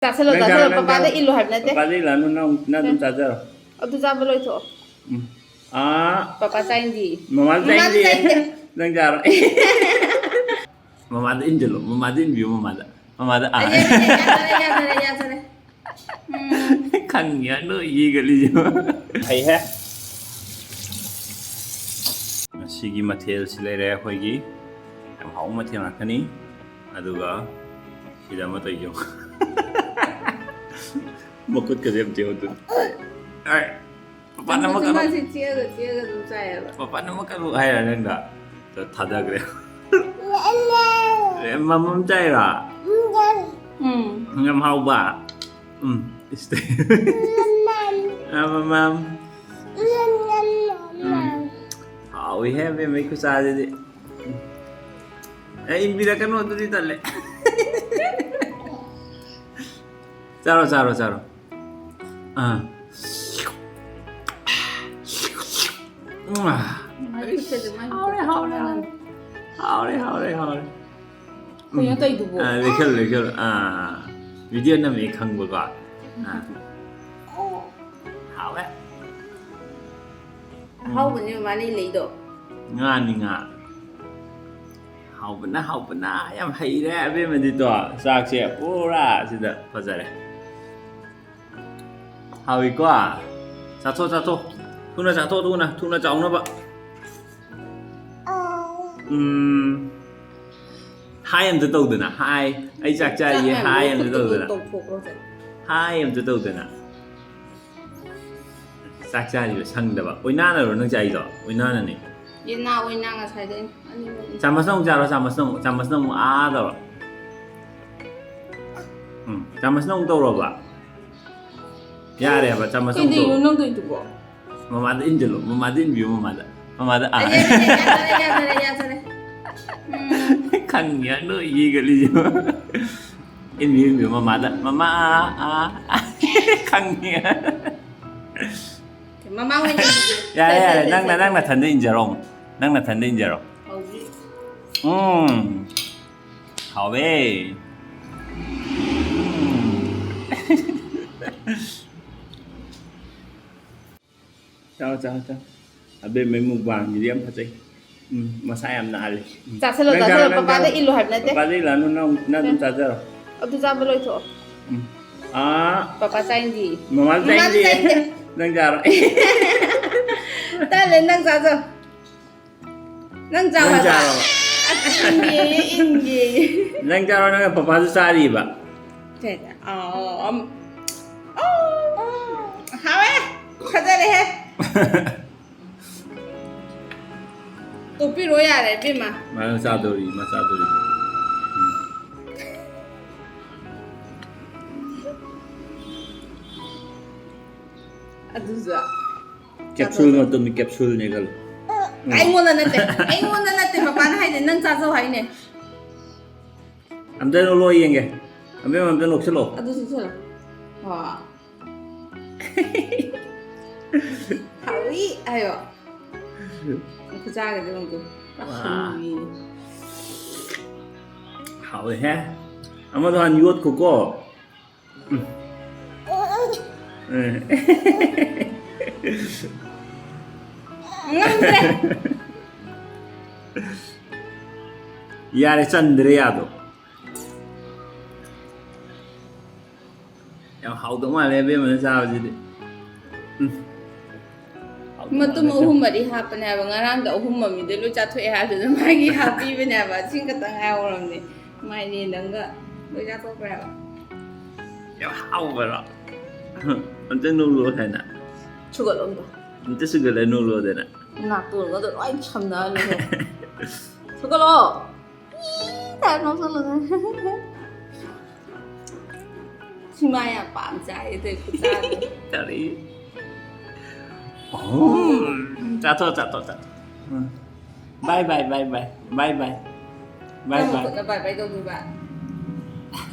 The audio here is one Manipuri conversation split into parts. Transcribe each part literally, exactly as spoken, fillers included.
ꯆꯥꯁꯜꯂꯣ, ꯅꯪ ꯆꯥꯔꯣ, ꯆꯥꯁꯜꯂꯣ, ꯅꯪ ꯄꯄꯥꯗ ꯆꯥꯔꯣ꯫ ꯏꯜꯂꯨ ꯍꯥꯏꯕ ꯅꯠꯇꯦ꯫ ꯄꯄꯥꯗ ꯏꯜꯂꯅꯨ, ꯅꯪ, ꯅꯪ ꯑꯗꯨꯝ ꯆꯥꯖꯔꯣ꯫ ꯑꯗꯨ ꯆꯥꯕ ꯂꯣꯏꯊꯣꯛꯑꯣ꯫ ꯎꯝ꯫ ꯑꯥ꯫ ꯄꯄꯥ ꯆꯥꯏꯟꯗꯤ꯫ ꯃꯃꯥꯗ ꯃꯃꯥꯗ ꯆꯥꯏꯟꯗꯤ꯫ ꯆꯥꯏꯟꯗꯤ꯫ ꯅꯪ ꯆꯥꯔꯣ꯫ ꯃꯃꯥꯗ ꯏꯟꯁꯤꯜꯂꯣ, ꯃꯃꯥꯗ ꯏꯟꯕꯤꯌꯨ, ꯃꯃꯥꯗ꯫ ꯃꯃꯥꯗ ꯑꯥ꯫ ꯑꯩ, ꯑꯩ, ꯑꯩ, ꯌꯥꯖꯔꯦ, ꯌꯥꯖꯔꯦ, ꯌꯥꯖꯔꯦ꯫ ꯎꯝ꯫ ꯈꯪꯉꯦ, ꯅꯣꯏ ꯌꯦꯡꯒꯠꯂꯤꯁꯦ꯫ ꯐꯩꯍꯦ꯫ ꯉꯁꯤꯒꯤ ꯃꯊꯦꯜꯁꯤ ꯂꯩꯔꯦ ꯑꯩꯈꯣꯏꯒꯤ꯫ ꯌꯥꯝ ꯍꯥꯎꯕ ꯃꯊꯦꯜ ꯉꯥꯛꯇꯅꯤ꯫ ꯑꯗꯨꯒ ꯁꯤꯗ ꯑꯃ ꯇꯧꯏꯁꯦ ꯌꯦꯡꯉꯨ꯫ ꯃꯈꯨꯠꯀꯁꯦ ꯑꯝꯇ ꯌꯦꯡꯉꯨ ꯑꯗꯨ꯫ ꯑꯦ, ꯄꯄꯥ ꯅꯝꯃꯛꯀꯅꯨ꯫ ꯃꯥꯁꯤ ꯆꯤꯛꯑꯒ ꯆꯤꯛꯑꯒ ꯑꯗꯨꯝ ꯆꯥꯏꯌꯦꯕ꯫ ꯄꯄꯥ ꯅꯝꯃꯛꯀꯅꯨ ꯍꯥꯏꯔ ꯅꯪꯗ꯫ ꯊꯥꯗꯈ꯭ꯔꯦ꯫ ꯑꯦ, ꯃꯃꯝ ꯆꯥꯏꯔꯣ? ꯎꯝ꯫ ꯌꯥꯝ ꯍꯥꯎꯕ? ꯎꯝ, ꯏꯁꯇꯦ꯫ ꯃꯃꯝ꯫ ꯎꯝ꯫ ꯍꯥꯎꯏꯍꯦ, ꯑꯕꯦꯝꯃꯩ ꯈꯨꯆꯥꯁꯤꯗꯤ꯫ ꯑꯦ, ꯏꯟꯕꯤꯔꯛꯀꯅꯨ, ꯑꯗꯨꯗꯤ ꯇꯜꯂꯦ꯫ ꯆꯥꯔꯣ, ꯆꯥꯔꯣ, ꯆꯥꯔꯣ꯫ ꯑꯥ꯫ ꯎꯝ꯫ ꯃꯥꯏ ꯈꯨꯠꯁꯦ ꯑꯗꯨꯃꯥꯏꯅ ꯍꯥꯎꯔꯦ, ꯍꯥꯎꯔꯦ, ꯍꯥꯎꯔꯦ꯫ ꯍꯥꯎꯔꯦ, ꯍꯥꯎꯔꯦ, ꯍꯥꯎꯔꯦ꯫ ꯀꯩꯅꯣ ꯎꯝ꯫ ꯇꯧꯔꯤꯗꯨꯕꯣ? ꯑꯥ, ꯂꯦꯛꯁꯜꯂꯨ, ꯂꯦꯛꯁꯜꯂꯨ꯫ ꯑꯥ, video ꯅꯝꯃꯦ ꯈꯪꯕꯀꯣ꯫ ꯑꯥ꯫ ꯍꯥꯎꯋꯦ꯫ ꯑꯍꯥꯎꯕꯅꯦ ꯃꯃꯥꯅ ꯏꯜꯂꯛꯏꯗꯣ꯫ ꯉꯥꯅꯤ, ꯉꯥ꯫ ꯍꯥꯎꯕꯅ, ꯍꯥꯎꯕꯅ ꯌꯥꯝ ꯍꯩꯔꯦ ꯑꯕꯦꯝꯃꯗꯤꯗꯣ꯫ ꯆꯥꯛꯁꯦ ꯄꯨꯔꯥ ꯁꯤꯗ ꯐꯖꯔꯦ꯫ ꯍꯥꯎꯏꯀꯣ? ꯆꯥꯊꯣꯛ, ꯆꯥꯊꯣꯛ꯫ ꯊꯨꯅ ꯆꯥꯊꯣꯛ, ꯊꯨꯅ, ꯊꯨꯅ ꯆꯥꯎꯅꯕ꯫ ꯎꯝ꯫ ꯍꯥꯏ ꯑꯝꯇ ꯇꯧꯗꯅ, ꯍꯥꯏ꯫ ꯑꯩ ꯆꯥꯛ ꯆꯥꯔꯤꯌꯦ, ꯆꯥꯛ ꯍꯥꯏ ꯃꯌꯥꯝꯗꯣ ꯑꯝꯇ ꯈꯨꯠꯇꯨ ꯇꯧꯗꯅ꯫ ꯇꯧꯊꯣꯛꯈ꯭ꯔꯣ, ꯆꯠꯂꯣ꯫ ꯍꯥꯏ ꯑꯝꯇ ꯇꯧꯗꯅ꯫ ꯆꯥꯛ ꯆꯥꯔꯤꯕ ꯁꯪꯗꯕ꯫ ꯑꯣꯏꯅꯥꯅꯔꯣ ꯅꯪ ꯆꯥꯏꯗꯣ? ꯑꯣꯏꯅꯥꯅꯅꯦ꯫ ꯌꯦꯅꯥ ꯑꯣꯏꯅꯥ ꯉꯁꯥꯏꯗꯩ ꯑꯅꯤꯃꯛ꯫ ꯆꯥꯃꯁꯅ ꯑꯃꯨꯛ ꯆꯥꯔꯣ, ꯆꯥꯃꯁꯅ ꯑꯃꯨꯛ, ꯆꯥꯃꯁꯅ ꯑꯃꯨꯛ ꯑꯥ ꯇꯧꯔꯣ꯫ ꯎꯝ, ꯆꯥꯃꯁꯅ ꯑꯃꯨꯛ ꯇꯧꯔꯣꯕ꯫ ꯌꯥꯔꯦꯕ, ꯆꯥꯃꯁꯅ ꯑꯃꯨꯛ ꯀꯩꯗꯩꯅꯣ ꯇꯧꯔꯣ꯫ ꯅꯪ ꯇꯧꯔꯤꯗꯨꯕꯣ? ꯃꯃꯥꯗ ꯏꯟꯁꯤꯜꯂꯣ, ꯃꯃꯥꯗ ꯏꯟꯕꯤꯌꯨ, ꯃꯃꯥꯗ꯫ ꯃꯃꯥꯗ ꯑꯥ꯫ ꯑꯩ, ꯑꯩ, ꯑꯩ, ꯌꯥꯖꯔꯦ, ꯌꯥꯖꯔꯦ, ꯌꯥꯖꯔꯦ꯫ ꯎꯝ꯫ ꯈꯪꯉꯦ, ꯅꯣꯏ ꯌꯦꯡꯒꯠꯂꯤꯁꯦ꯫ ꯏꯟꯕꯤꯌꯨ, ꯏꯟꯕꯤꯌꯨ, ꯃꯃꯥꯗ꯫ ꯃꯃꯥ, ꯑꯥ, ꯑꯥ, ꯑꯥ꯫ ꯈꯪꯉꯦ꯫ ꯃꯃꯥ ꯍꯣꯏ ꯌꯥꯔꯦ, ꯌꯥꯔꯦ, ꯁꯦ, ꯁꯦ, ꯅꯪꯅ, ꯁꯦ, ꯅꯪ ꯁꯦ꯫ ꯅꯊꯟꯗ ꯏꯟꯖꯔꯣ꯫ ꯅꯪ ꯅꯊꯟꯗ ꯏꯟꯖꯔꯣ꯫ ꯍꯧꯖꯤꯛ꯫ ꯎꯝ꯫ ꯍꯥꯎꯋꯦ꯫ ꯎꯝ꯫ ꯆꯥꯎ, ꯆꯥꯎ, ꯆꯥꯎ꯫ ꯑꯕꯦꯝꯃꯩ ꯃꯨꯛꯕꯥꯡꯁꯤꯗꯤ ꯌꯥꯝ ꯐꯖꯩ꯫ ꯎꯝ, ꯃꯁꯥ ꯌꯥꯝ ꯅꯥꯜꯂꯤ꯫ ꯎꯝ꯫ ꯆꯥꯁꯜꯂꯣ, ꯅꯪ ꯆꯥꯔꯣ, ꯆꯥꯁꯜꯂꯣ, ꯅꯪ ꯄꯄꯥꯗ ꯆꯥꯔꯣ꯫ ꯏꯜꯂꯨ ꯍꯥꯏꯕ ꯅꯠꯇꯦ꯫ ꯄꯄꯥꯗ ꯏꯜꯂꯅꯨ, ꯅꯪ, ꯅꯪ ꯑꯗꯨꯝ ꯆꯥꯖꯔꯣ꯫ ꯑꯗꯨ ꯆꯥꯕ ꯂꯣꯏꯊꯣꯛꯑꯣ꯫ ꯎꯝ꯫ ꯑꯥ꯫ ꯄꯄꯥ ꯆꯥꯏꯟꯗꯤ꯫ ꯃꯃꯥꯁꯨ ꯃꯃꯥꯁꯨ ꯆꯥꯏꯟꯗꯤ꯫ ꯆꯥꯏꯟꯗꯦ꯫ ꯅꯪ ꯆꯥꯔꯣ꯫ ꯇꯜꯂꯦ, ꯅꯪ ꯆꯥꯖꯧ꯫ ꯅꯪ ꯆꯥꯎ ꯅꯪ ꯍꯥꯏꯕ꯫ ꯆꯥꯔꯣ꯫ ꯑꯁ, ꯏꯟꯒꯦꯌꯦ, ꯏꯟꯒꯦꯌꯦ꯫ ꯅꯪ ꯆꯥꯔꯣ, ꯅꯪ ꯄꯄꯥꯁꯨ ꯆꯥꯔꯤꯕ꯫ ꯀꯩꯗ? ꯑꯥꯎ, ꯑꯝ, ꯑꯥꯎ, ꯍꯥꯎꯋꯦ꯫ ꯐꯖꯔꯦꯍꯦ꯫ ꯇꯣꯛꯄꯤꯔꯣ ꯌꯥꯔꯦ, ꯏꯕꯦꯝꯃ꯫ ꯃꯥꯅ ꯆꯥꯗꯧꯔꯤ, ꯃꯥ ꯆꯥꯗꯧꯔꯤ꯫ ꯎꯝ꯫ ꯑꯗꯨꯁꯨ꯫ ꯀꯦꯞꯁꯨꯜ ꯃꯇꯨꯝꯅꯤ, ꯀꯦꯞꯁꯨꯜꯅꯦ ꯈꯜꯂꯣ꯫ ꯎꯝ꯫ ꯑꯩꯉꯣꯟꯗ ꯅꯠꯇꯦ, ꯑꯩꯉꯣꯟꯗ ꯅꯠꯇꯦ, ꯄꯄꯥꯅ ꯍꯥꯏꯁꯦ, ꯅꯪ ꯆꯥꯖꯧ ꯍꯥꯏꯅꯦ꯫ ꯑꯝꯇ ꯅꯣꯛꯂꯛꯑꯣ ꯌꯦꯡꯒꯦ꯫ ꯑꯕꯦꯝꯃ, ꯑꯝꯇ ꯅꯣꯛꯁꯤꯜꯂꯣ꯫ ꯑꯗꯨꯁꯨ ꯁꯤꯜꯂꯣ꯫ ꯋꯥ꯫ ꯍꯥꯎꯏ ꯍꯥꯏꯌꯣ꯫ ꯈꯨꯆꯥꯒꯗꯤ ꯑꯃꯨꯛꯇ꯫ ꯋꯥ꯫ ꯍꯥꯎꯏ꯫ ꯍꯥꯎꯋꯦꯍꯦ꯫ ꯑꯃꯗꯣ ꯍꯥꯟꯅ ꯌꯣꯠꯈꯣꯀꯣ꯫ ꯎꯝ꯫ ꯎꯝ꯫ ꯉꯝꯗ꯭ꯔꯦ꯫ ꯌꯥꯔꯦ, ꯆꯟꯗ꯭ꯔꯦ ꯌꯥꯗꯣ꯫ ꯌꯥꯝ ꯍꯥꯎꯗꯧ ꯃꯥꯜꯂꯦ ꯑꯕꯦꯝꯃꯅ ꯆꯥꯕꯁꯤꯗꯤ꯫ ꯎꯝ꯫ ꯍꯥꯎꯗꯧ ꯃꯇꯨꯝ ꯃꯥꯜꯂꯦ꯫ ꯑꯍꯨꯝ ꯃꯔꯤ ꯍꯥꯞꯄꯅꯦ ꯍꯥꯏꯕ꯫ ꯉꯔꯥꯡꯗ ꯑꯍꯨꯝ ꯃꯃꯤꯗ ꯂꯣꯏ ꯆꯥꯊꯣꯛꯑꯦ ꯍꯥꯏꯕꯗꯨꯗ ꯃꯥꯒꯤ ꯍꯥꯞꯄꯤꯕꯅꯦ ꯍꯥꯏꯕ꯫ ꯑꯁꯤ ꯈꯛꯇꯪ ꯉꯥꯏꯍꯧꯔꯕꯅꯦ꯫ ꯃꯥꯏꯔꯦꯟꯗꯪꯒ ꯂꯣꯏ ꯆꯥꯊꯣꯛꯈ꯭ꯔꯦ ꯍꯥꯏꯕ꯫ ꯌꯥꯝ ꯍꯥꯎꯕꯔꯣ? ꯑꯝꯇ ꯅꯣꯛꯂꯛꯑꯣ ꯍꯥꯏꯅ꯫ ꯁꯨꯒꯠꯂꯣ ꯑꯝꯇ꯫ ꯑꯝꯇ ꯁꯨꯒꯠꯂ ꯅꯣꯛꯂꯛꯑꯣꯗꯅ꯫ ꯅꯥꯇꯣꯟꯒꯗꯣ ꯂꯣꯏ ꯁꯝꯅꯍꯜꯂꯦ꯫ ꯁꯨꯒꯠꯂꯣ꯫ ꯏ ꯇꯥꯔ ꯅꯣꯛꯁꯜꯂꯨꯗꯅ꯫ ꯁꯤꯃꯥ ꯌꯥꯝ ꯄꯥꯝ ꯆꯥꯏꯌꯦ ꯇꯧꯏ ꯈꯨꯆꯥꯗꯣ꯫ ꯇꯧꯔꯛꯏ꯫ ꯎꯝ, ꯆꯥꯊꯣꯛ, ꯆꯥꯊꯣꯛ, ꯆꯥꯊꯣꯛ꯫ ꯎꯝ꯫ Bye bye, bye bye, bye bye, bye ꯀꯔꯝꯕ bye꯫ ꯈꯨꯠꯅ bye bye ꯇꯧꯗꯣꯏꯕ?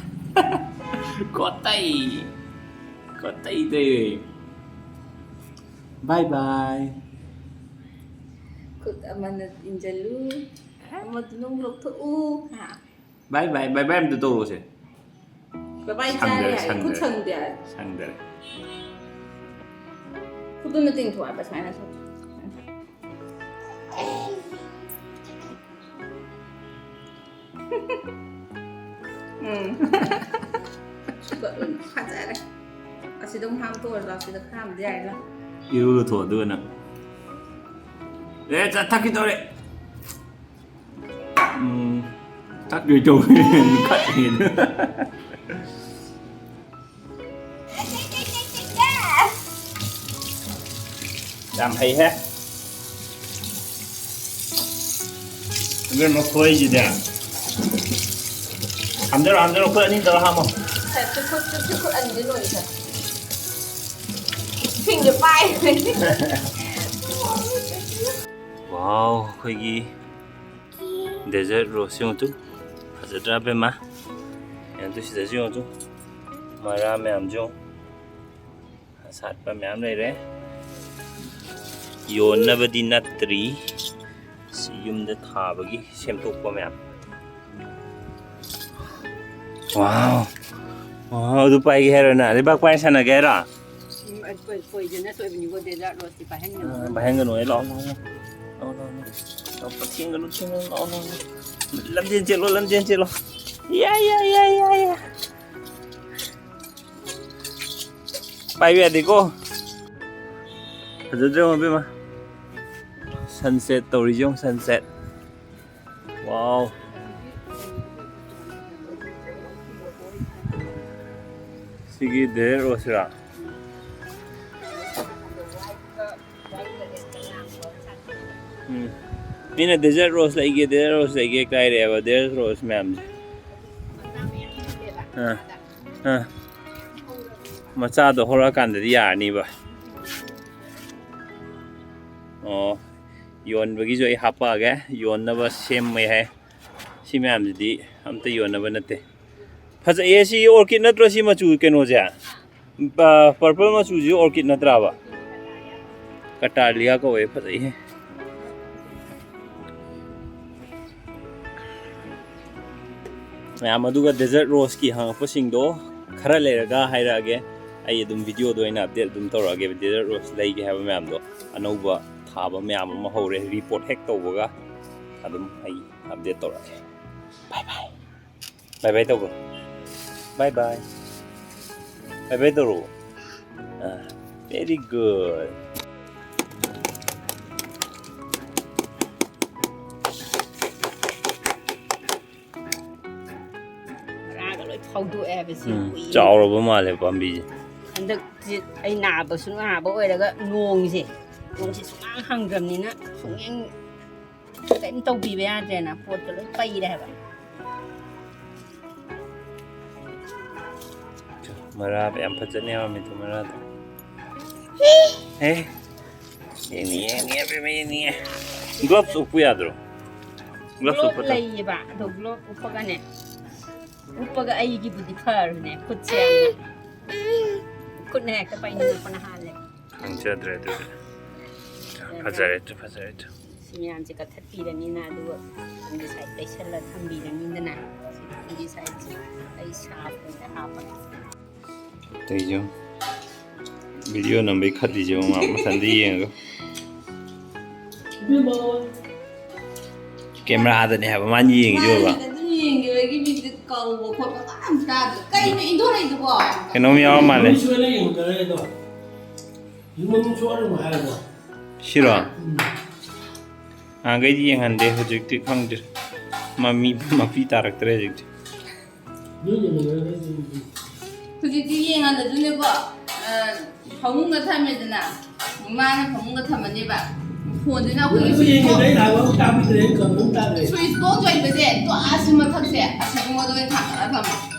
ꯀꯣꯠꯇꯩ꯫ ꯀꯣꯠꯇꯩ ꯇꯧꯏ꯫ Bye bye꯫ ꯈꯨꯠ ꯑꯃꯅ ꯏꯟꯖꯜꯂꯨ, ꯑꯃꯗꯨꯅ ꯑꯃꯨꯛ ꯂꯧꯊꯣꯛꯎ꯫ ꯍꯥ? Bye bye, bye bye ꯑꯝꯇ ꯇꯧꯔꯛꯑꯣꯁꯦ꯫ Bye bye ꯆꯥꯔꯦ ꯁꯪꯗꯔꯦ, ꯍꯥꯏ꯫ ꯈꯨꯠ ꯁꯪꯗꯔꯦ꯫ ꯁꯪꯗꯦ ꯍꯥꯏ꯫ ꯁꯪꯗꯔꯦ꯫ ꯑꯗꯨꯅ ꯇꯤꯡꯊꯣꯛꯑꯦꯕ ꯁꯨꯃꯥꯏꯅ ꯁꯨꯝ꯫ ꯎꯝ꯫ ꯁꯨꯒꯠꯂꯨꯅ ꯐꯖꯔꯦ꯫ ꯑꯁꯤꯗ ꯑꯃꯨꯛ ꯍꯥꯞꯇꯣꯛꯑꯁꯤ ꯂꯥꯎ, ꯁꯤꯗ ꯈꯔ ꯑꯃꯗꯤ ꯌꯥꯏꯅ꯫ ꯏꯔꯨ ꯂꯨꯊꯣꯛ ꯑꯗꯨꯒ ꯅꯪ꯫ ꯑꯦ, ꯆꯥ ꯊꯛꯈꯤꯗꯧꯔꯦ꯫ ꯎꯝ, ꯊꯛꯇꯣꯏ ꯇꯧꯋꯦ꯫ ꯈꯠꯂꯦ꯫ ꯌꯥꯝ ꯍꯩꯍꯦ꯫ ꯑꯗꯨ ꯃꯈꯣꯏꯁꯤꯗꯤ ꯍꯥꯝꯖꯔꯣ, ꯍꯥꯝꯖꯔꯣ, ꯑꯩꯈꯣꯏ ꯑꯅꯤ ꯇꯧꯔ ꯍꯥꯝꯃꯣ꯫ ꯁꯦ, ꯁꯤ ꯈꯨꯠ, ꯁꯤ ꯈꯨꯠ ꯑꯅꯤꯗꯤ ꯂꯣꯏꯔꯦ, ꯁꯦ꯫ ꯏꯁꯤꯡꯁꯦ ꯄꯥꯏ꯫ ꯋꯥꯎ, ꯑꯩꯈꯣꯏꯒꯤ desert rose ꯁꯤ ꯌꯦꯡꯉꯨ ꯇꯨ꯫ ꯐꯖꯗ꯭ꯔꯥ, ꯕꯦꯝꯃ? ꯌꯦꯡꯉꯨ ꯇꯨ, ꯁꯤꯗꯁꯨ ꯌꯦꯡꯉꯨ ꯇꯨ꯫ ꯃꯔꯥ ꯃꯌꯥꯝꯁꯨ ꯌꯦꯡꯉꯨ꯫ ꯑꯁꯥꯠꯄ ꯃꯌꯥꯝ ꯂꯩꯔꯦ꯫ ꯌꯣꯟꯅꯕꯗꯤ ꯅꯠꯇ꯭ꯔꯤ꯫ ꯁꯤ ꯌꯨꯝꯗ ꯊꯥꯕꯒꯤ ꯁꯦꯝꯗꯣꯛꯄ ꯃꯌꯥꯝ꯫ ꯋꯥꯎ꯫ ꯋꯥꯎ, ꯑꯗꯨ ꯄꯥꯏꯒꯦ ꯍꯥꯏꯔꯣ ꯅꯪ? ꯂꯩꯕꯥꯛ ꯄꯥꯏ ꯁꯥꯟꯅꯒꯦ ꯍꯥꯏꯔꯣ? ꯎꯝ, ꯑꯩꯈꯣꯏ ꯄꯣꯏꯖꯅꯁ ꯑꯣꯏꯕꯅꯤꯀꯣ, desert rose ꯇꯤ ꯄꯥꯏꯍꯟꯒꯅꯨ꯫ ꯑ, ꯄꯥꯏꯍꯟꯒꯅꯨ, ꯑꯩ ꯂꯥꯛꯑꯣ, ꯂꯥꯛꯑꯣ, ꯂꯥꯛꯑꯣ, ꯂꯥꯛꯑꯣ, ꯂꯥꯛꯑꯣ꯫ ꯂꯥꯛꯑꯣ, ꯊꯦꯡꯒꯅꯨ, ꯊꯦꯡꯒꯅꯨ, ꯂꯥꯛꯑꯣ, ꯂꯥꯛꯑꯣ, ꯂꯥꯛꯑꯣ꯫ ꯂꯝꯖꯦꯟ ꯆꯦꯜꯂꯣ, ꯂꯝꯖꯦꯟ ꯆꯦꯜꯂꯣ꯫ ꯌꯥ, ꯌꯥ, ꯌꯥ, ꯌꯥ, ꯌꯥ꯫ ꯄꯥꯏꯕ ꯌꯥꯗꯦꯀꯣ꯫ ꯐꯖꯗ꯭ꯔꯣ, ꯏꯕꯦꯝꯃ? Sunset ꯇꯧꯔꯤꯁꯦ ꯌꯦꯡꯉꯨ, sunset꯫ ꯋꯥꯎ꯫ ꯁꯤꯒꯤ desert rose ꯔꯥ? ꯎꯝ꯫ ꯃꯤꯅ desert rose ꯂꯩꯒꯦ, desert rose ꯂꯩꯒꯦ ꯀꯥꯏꯔꯦꯕ, desert rose ꯃꯌꯥꯝꯁꯦ꯫ ꯑꯥ, ꯑꯥ꯫ ꯃꯆꯥꯗꯣ ꯍꯧꯔꯛꯑꯀꯥꯟꯗꯗꯤ ꯌꯥꯔꯅꯤꯕ꯫ ꯑꯣ, ꯌꯣꯟꯕꯒꯤꯁꯨ ꯑꯩ ꯍꯥꯞꯄꯛꯑꯒꯦ, ꯌꯣꯟꯅꯕ ꯁꯦꯝꯃꯦ ꯍꯥꯏ꯫ ꯁꯤ ꯃꯌꯥꯝꯁꯤꯗꯤ ꯑꯝꯇ ꯌꯣꯟꯅꯕ ꯅꯠꯇꯦ꯫ ꯐꯖꯩꯌꯦ, ꯁꯤ orchid ꯅꯠꯇ꯭ꯔꯣ, ꯁꯤ ꯃꯆꯨ ꯀꯩꯅꯣꯁꯦ? ꯑ, purple ꯃꯆꯨꯁꯤ orchid ꯅꯠꯇ꯭ꯔꯥꯕ? Cattleya ꯀꯧꯋꯦ, ꯐꯖꯩꯍꯦ꯫ ꯃꯌꯥꯝ, ꯑꯗꯨꯒ desert rose ꯀꯤ ꯍꯪꯉꯛꯄꯁꯤꯡꯗꯣ ꯈꯔ ꯂꯩꯔꯒ ꯍꯥꯏꯔꯛꯑꯒꯦ꯫ ꯑꯩ ꯑꯗꯨꯝ ꯚꯤꯗꯤꯑꯣꯗ ꯑꯣꯏꯅ ꯑꯞꯗꯦꯠ ꯑꯗꯨꯝ ꯇꯧꯔꯛꯑꯒꯦ꯫ ꯗꯦꯖꯔꯠ ꯔꯣꯁ ꯂꯩꯒꯦ ꯍꯥꯏꯕ ꯃꯌꯥꯝꯗꯣ, ꯑꯅꯧꯕ ꯊꯥꯕ ꯃꯌꯥꯝ ꯑꯃ ꯍꯧꯔꯦ, ꯔꯤꯄꯣꯔꯠ ꯍꯦꯛ ꯇꯧꯕꯒ ꯑꯗꯨꯝ ꯑꯩ ꯑꯞꯗꯦꯠ ꯇꯧꯔꯛꯑꯒꯦ꯫ ꯕꯥꯏ ꯕꯥꯏ꯫ ꯕꯥꯏ ꯕꯥꯏ ꯇꯧꯈ꯭ꯔꯣ꯫ ꯕꯥꯏ ꯕꯥꯏ꯫ ꯕꯥꯏ ꯕꯥꯏ ꯇꯧꯔꯣ꯫ ꯑꯥ, very good꯫ ꯃꯔꯥꯒ ꯂꯣꯏ ꯐꯥꯎꯗꯣꯛꯑꯦ ꯍꯥꯏꯕꯁꯤ ꯎꯝ, ꯀꯨꯏꯔꯦ꯫ ꯆꯥꯎꯔꯕ ꯃꯥꯜꯂꯦ ꯄꯥꯝꯕꯤꯁꯦ꯫ ꯍꯟꯗꯛꯁꯤ ꯑꯩ ꯅꯥꯕꯁꯨ ꯅꯥꯕ ꯑꯣꯏꯔꯒ ꯅꯣꯡꯁꯦ, ꯅꯣꯡꯁꯦ ꯁꯨꯡꯍꯥꯡ ꯍꯪꯗ꯭ꯔꯕꯅꯤꯅ ꯁꯨꯡꯌꯦꯡ ꯀꯔꯤꯝ ꯇꯧꯕꯤꯕ ꯌꯥꯗ꯭ꯔꯦꯅ, ꯄꯣꯠꯇꯣ ꯂꯣꯏ ꯄꯩꯔꯦ ꯍꯥꯏꯕ꯫ ꯃꯔꯥ ꯌꯥꯝ ꯐꯖꯅ ꯌꯥꯎꯔꯝꯃꯤꯗꯣ, ꯃꯔꯥꯗꯣ꯫ ꯑꯦ, ꯌꯦꯡꯅꯤꯡꯉꯦ, ꯌꯦꯡꯅꯤꯡꯉꯦ, ꯑꯕꯦꯝꯃ, ꯌꯦꯡꯅꯤꯡꯉꯦ꯫ ꯒ꯭ꯂꯣꯚꯁ ꯎꯞꯄꯨ ꯌꯥꯗ꯭ꯔꯣ? Gloves glove ꯎꯞꯄꯗ꯫ ꯂꯩꯌꯦꯕ, ꯑꯗꯣ ꯒ꯭ꯂꯣꯚ ꯎꯞꯄꯒꯅꯦ, ꯎꯞꯄꯒ ꯑꯩꯒꯤꯕꯨꯗꯤ ꯐꯔꯅꯦ, ꯈꯨꯠꯁꯦ ꯌꯥꯝꯅ꯫ ꯈꯨꯠꯅ ꯍꯦꯛꯇ ꯄꯥꯏꯅꯤꯡꯉꯛꯄꯅ ꯍꯥꯜꯂꯦ꯫ ꯈꯪꯖꯗ꯭ꯔꯦ ꯑꯗꯨꯗꯤ꯫ ꯐꯖꯔꯦ ꯑꯗꯨ, ꯐꯖꯔꯦ ꯑꯗꯨ꯫ ꯁꯤ ꯃꯌꯥꯝꯁꯦ ꯀꯛꯊꯠꯄꯤꯔꯅꯤꯅ, ꯑꯗꯨꯒ ꯐꯪꯒꯤꯁꯥꯏꯠ ꯇꯩꯁꯜꯂ ꯊꯝꯕꯤꯔꯅꯤꯗꯅ꯫ ꯁꯤ ꯐꯪꯒꯤꯁꯥꯏꯠꯁꯦ ꯑꯩ ꯁꯥꯞ ꯑꯣꯏꯅ ꯍꯥꯞꯄꯒꯦ꯫ ꯑꯇꯩꯁꯨ ꯚꯤꯗꯤꯑꯣ ꯅꯝꯕꯩ ꯈꯠꯂꯤꯁꯦ ꯃꯥ ꯃꯊꯟꯇ ꯌꯦꯡꯉꯒ꯫ ꯀꯦꯃꯦꯔꯥꯗꯅꯦ ꯍꯥꯏꯕ ꯃꯥꯅ ꯌꯦꯡꯉꯤꯁꯦ, ꯎꯔꯕ? ꯃꯥꯅ ꯑꯗꯨꯝ ꯌꯦꯡꯈꯤꯕꯒꯤ ꯃꯤꯗꯤ ꯀꯧꯕ ꯈꯣꯠꯄ ꯀꯅꯥꯝ ꯇꯥꯗꯦ꯫ ꯀꯩꯅꯣ ꯏꯟꯊꯣꯔꯛꯏꯗꯨꯕꯣ? ꯀꯩꯅꯣꯝ ꯌꯥꯎꯔ ꯃꯥꯜꯂꯦ꯫ ꯃꯃꯤꯠ ꯁꯣꯏꯔ ꯌꯦꯡꯉꯨꯗꯅ ꯑꯩꯗꯣ꯫ ꯌꯨꯝ ꯃꯃꯤꯠ ꯁꯣꯛꯑꯅꯨ ꯍꯥꯏꯔꯕꯣ? ꯁꯤꯔꯣ? ꯎꯝ꯫ ꯅꯍꯥꯟꯈꯩꯗꯤ ꯌꯦꯡꯍꯟꯗꯦ, ꯍꯧꯖꯤꯛꯇꯤ ꯈꯪꯗ꯭ꯔꯦ꯫ ꯃꯃꯤ, ꯃꯄꯤ ꯇꯥꯔꯛꯇ꯭ꯔꯦ ꯍꯧꯖꯤꯛꯇꯤ꯫ ꯅꯣꯏ ꯌꯦꯡꯍꯟꯅꯔꯒ ꯌꯦꯡꯉꯨ꯫ ꯍꯧꯖꯤꯛꯇꯤ ꯌꯦꯡꯍꯜꯂꯁꯨꯅꯦꯀꯣ, ꯑ, ꯐꯃꯨꯡꯗ ꯊꯝꯃꯦꯗꯅ, ꯃꯥꯅ ꯐꯃꯨꯡꯗ ꯊꯝꯃꯅꯦꯕ, ꯐꯣꯟꯗꯨꯅ ꯑꯩꯈꯣꯏꯒꯤ ꯅꯪꯁꯨ ꯌꯦꯡꯉꯦꯗ, ꯑꯩꯅ ꯍꯥꯏꯕ ꯑꯃ ꯇꯥꯕꯤꯗ꯭ꯔꯦ, ꯑꯩꯅ ꯀꯩꯅꯣꯝ ꯇꯥꯗ꯭ꯔꯦ꯫ ꯁ꯭ꯋꯤꯆ ꯕꯣꯛꯁ ꯂꯩꯕꯁꯦ, ꯇꯣ ꯑꯁꯤ ꯃꯊꯛꯁꯦ, ꯑꯁꯤꯒꯨꯝꯕꯗ ꯑꯣꯏꯅ ꯊꯥꯡꯒꯠꯂ ꯊꯝꯃꯣ꯫